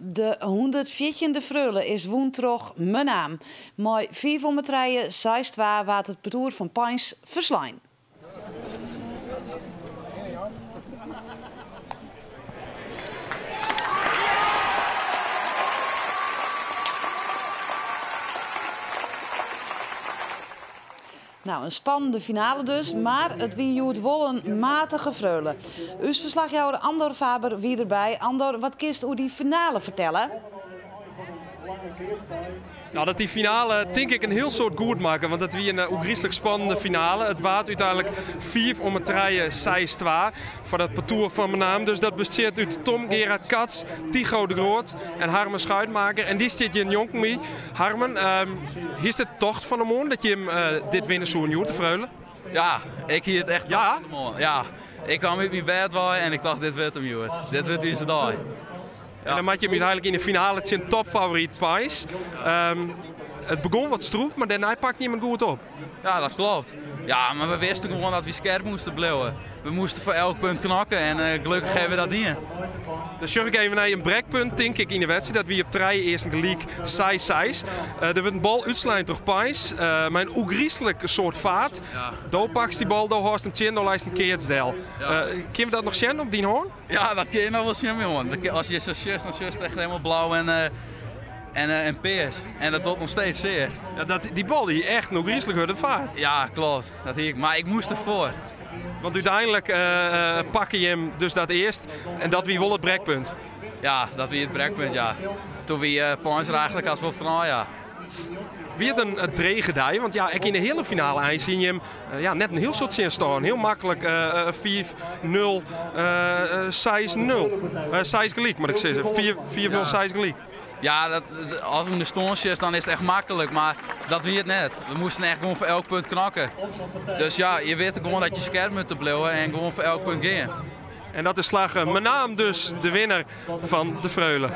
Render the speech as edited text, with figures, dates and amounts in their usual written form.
De hûndertfjirtjinde Freule is wûn troch Menaam. Mei fiif om 'e trije, seis twa waard it partoer fan Peins ferslein. Nou, in spannende finale dus, mar it wie hjoed wol in matige Freule. Us ferslachjouwer Andor Faber wie derby. Andor, wat kinst oer dy finale fertelle? Nou, dat dy finale tink ik in hiel soad goed makke, want it wie in ôfgryslik spannende finale. It waard úteinlik fiif om 'e trije, seis twa foar dat partoer fan Menaam. Dus dat bestiet út Tom Gerard Cats, Tycho de Groot en Harmen Schuitmaker. En dy stiet hjir njonken my. Harmen, hiest it tocht fan 'e moarn dat jim dit winne soenen hjoed, de Freule? Ja, ik hie it echt tocht fan 'e moarn. Ja, ik kwam út myn bêd wei en ik tocht dit wurdt him hjoed. Dit wurdt ús dei. En dan moat je úteinlik yn de finale tsjin topfavoryt Peins. It begûn wat stroef, mar dêrnei pakte jim it goed op. Ja, dat klopt. Ja, mar we wisten gewoan dat we skerp moasten bliuwe. We moasten foar elk punt knokke en gelokkich hawwe we dat dien. Dan sjoch ik even nei in brekpunt, tink ik, yn de wedstriid. Dat wie op trije earsten gelyk 6-6. Der wurdt in bal útslein troch Peins mei in ôfgryslik soad faart. Do pakst dy bal, do hâldst him tsjin, do leist in keats del. Kinne we dat noch sjen op dyn hân? Ja, dat kinne je noch wol sjen, jongen. As je sa sjochst, dan sjochst echt helemaal blau en pears. En dat docht noch steeds sear. Ja, dat, dy bal hie echt in ôfgryslik hurde faart. Ja, klopt. Dat hie ik. Mar ik moast derfoar. Want úteinlik pakke jim dus dat earst. En dat wie wol it brekpunt. Ja, dat wie it brekpunt, ja. Toen wie Peins der eigentlik as wol fanôf, ja. Wie it in drege dei? Want ja, ek yn de heale finale eins hiene jim ja, net in hiel soad tsjinstân. Hiel maklik 5-0, 6-0. 6 gelyk, moat ik sizze. 5-0, 6 gelyk. Ja, dat, as we de stân sjochst, dan is it echt maklik, mar dat wie it net. We moasten echt gewoan foar elk punt knokke. Dus ja, je witte gewoan dat je skerp moatte bliuwe en gewoan foar elk punt gean. En dat is slagge. Menaam dus de winner fan de Freule.